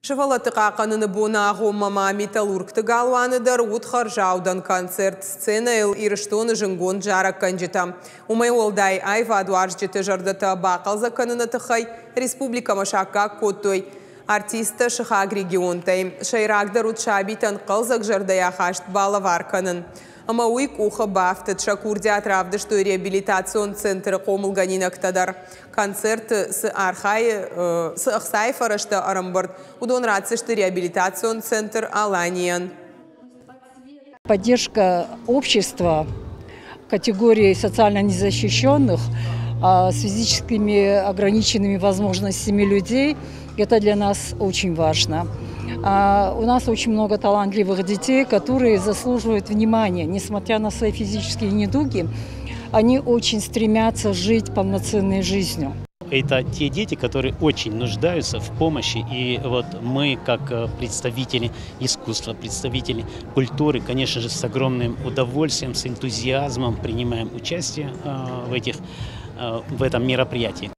Сывӕллӕтты хъахъхъӕныны боны агъоммӕ ма Металлургты галуаны дӕр уыд хӕрзаудӕн концерт. Сценӕйыл Ирыстоны зынгонд зарӕггӕнджытӕ. Уымӕй уӕлдай аивадуарзджыты зӕрдӕтӕ бахъӕлдзӕг кӕныны тыххӕй республикӕмӕ саккаг кодтой артисттӕ сыхаг регионтӕй. Сӕйрагдӕр уыд сабитӕн хъӕлдзӕг зӕрдӕйы ахаст балӕвар кӕнын. Ӕмӕ уый къухы бафтыд. Сӕ курдиат равдыстой реабилитацион центры хъомылгӕнинӕгтӕ дӕр. Концерты цы архайы, цы ӕхцайы фӕрӕзтӕ ӕрӕмбырд, уыдон ратдзысты реабилитацион центр «Аланийӕн». Поддержка общества категории социально незащищенных с физическими ограниченными возможностями людей – это для нас очень важно. У нас очень много талантливых детей, которые заслуживают внимания, несмотря на свои физические недуги, они очень стремятся жить полноценной жизнью. Это те дети, которые очень нуждаются в помощи. И вот мы, как представители искусства, представители культуры, конечно же, с огромным удовольствием, с энтузиазмом принимаем участие в этом мероприятии.